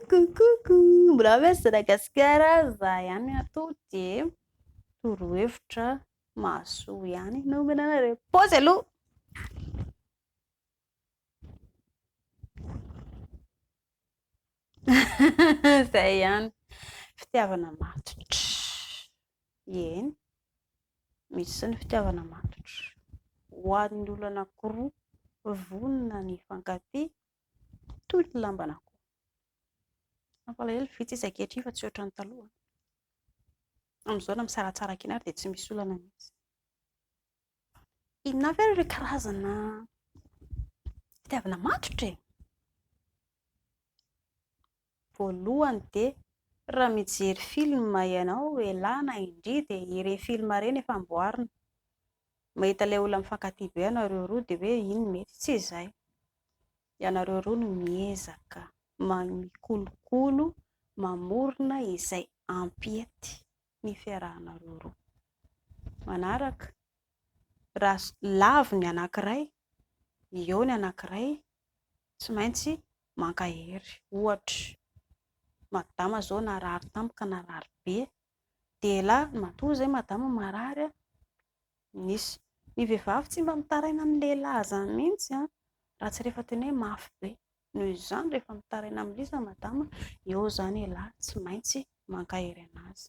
Coucou coucou, mbola avy aiza Madagasikara, za ihany ato dia torohevitra mahasoa ihany no omena anareo. Pause aloha! Izay ihany. Fitiavana matotra. Eny, misy ny fitiavana matotra. Ho an'ny olona anankiroa vonona ny hifankatia toy ny lamban'akoho. Mampalahelo vitsy izy ankehitriny fa tsy ohatran'ny taloha. Amin'izao na misaratsaraka eny ary dia tsy misy olana mihitsy. Inona avy ary ireo karazana fitiavana matotra e? Voalohany dia raha mijery film ianao elah na indry dia ireny film ireny efa amboarina. Mahita ilay olona mifankatia be ianareo roa dia hoe iny mety. Tsy izay. Ianareo roa no miezaka mikolokolo mamorona izay hampiety ny fiarahanareo roa. Manaraka, raha lavo ny anankiray, eo ny anankiray tsy maintsy mankahery. Ohatra, madama izao narary tampoka, narary be, dia elah matoa izay madama marary an, misy. Ny vehivavy tsy mba mitaraina amin'ny lehilahy izany mihitsy an, raha tsy rehefa tena hoe mafy be. Noho izany rehefa mitaraina amin'iza madama, eo izany elah tsy maintsy mankahery an'azy.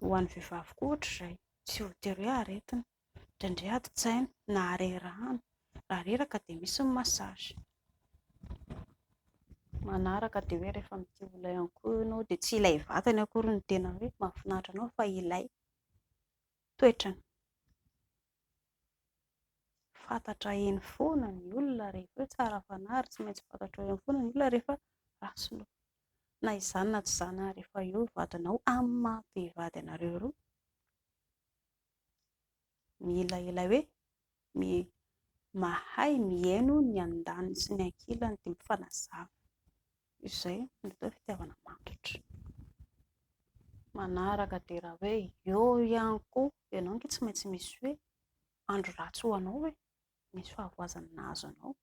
Ho an'ny vehivavy koa ohatr'izay, tsy voatery hoe aretina, indraindray adin-tsaina na harerahana, raha reraka dia misy ny massage. Manaraka dia hoe rehefa mitia olona ihany koa ianao dia tsy ilay vatany akory no tena hoe mahafinaritra anao fa ilay toetrany. Fantatra eny foana ny olona rehefa hoe tsara fanahy ary tsy maintsy fantatrao eny foana ny olona rehefa ratsy loha. Na izany na tsy izany ary rehefa eo ny vadinao amin'ny maha mpivady anareo roa, mila ilay hoe mahay mihaino ny andaniny sy ny ankilany dia mifanazava. Izay no atao hoe fitiavana matotra. Manaraka dia raha hoe eo ihany koa ianao ange tsy maintsy misy hoe andro ratsy ho anao e, misy fahavoazana nahazo anao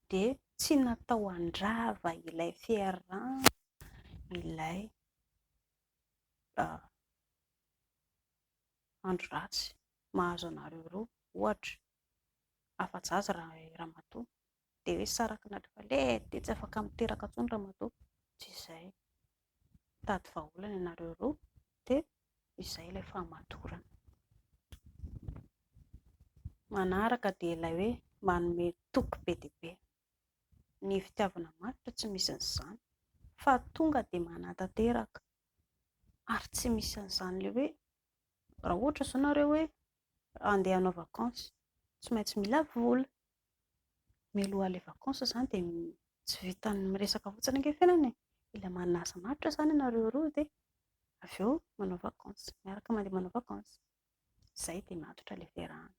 dia tsy natao handrava ilay fiarahana ilay andro ratsy mahazo anareo roa, ohatra afa-jaza ramatoa dia hoe saraka nareo le dia tsy afaka miteraka intsony ramatoa, tsy izay, mitady vahaolana ianareo roa dia izay ilay fahamatorana. Manaraka dia ilay hoe manome toky be dia be. Ny fitiavana matotra tsy misy an'izany fa tonga dia manatanteraka ary tsy misy an'izany ilay hoe raha ohatra izao nareo hoe handeha hanao vakansy tsy maintsy mila vola. Mialoha ilay vakansy izany dia tsy vitan'ny miresaka fotsiny ange ny fiainana e. Mila manana asa matotra izany ianareo roa dia avy eo manao vakansy, miaraka mandeha manao vakansy. Izay dia matotra ilay fiarahana.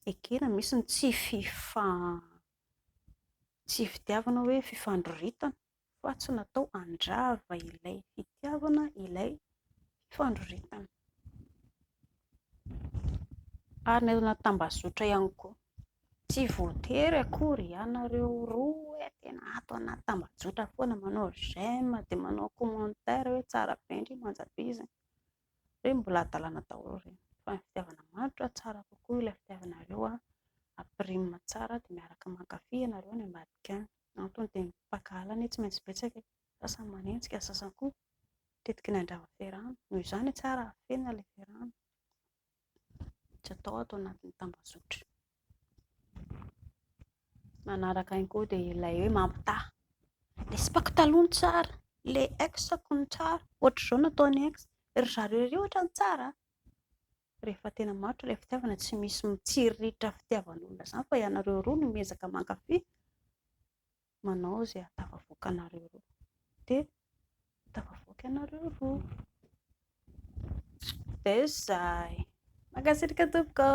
Ekena misy ny tsy fifa, tsy fitiavana hoe fifandroritana fa tsy natao handrava ilay fitiavana ilay fifandroritana. Ary ny ato anaty tambazotra ihany koa. Tsy voatery akory ianareo roa hoe tena ato anaty tambajotra foana manao j'aime dia manao commentaire hoe tsara be ndry, manja be izy. Ireny mbola hadalana daholo ireny. Fa ny fitiavana matotra tsara kokoa ilay fitiavanareo ampirima tsara dia miaraka mankafy ianareo any ambadika any. Antony dia ny mpankahala anie tsy maintsy betsaka e. Sasany manenjika, sasany koa matetiky ny handrava fiarahana. Noho izany tsara afenina ilay fiarahana. Tsy atao ato anatin'ny tambazotra. Manaraka ihany koa dia ilay hoe mampitaha. Ilay sipako taloha no tsara, ilay ex-ko no tsara, ohatr'izao no ataon'ny ex. Ry zareo ery ohatran'ny tsara. Rehefa tena matotra ilay fitiavana tsy misy mitsiriritra fitiavan'olona izany fa ianareo roa no miezaka mankafy manao izay hahatafavoaka anareo roa. Dia tafavoaka ianareo roa. Dia izay. Mankasitraka tompoko.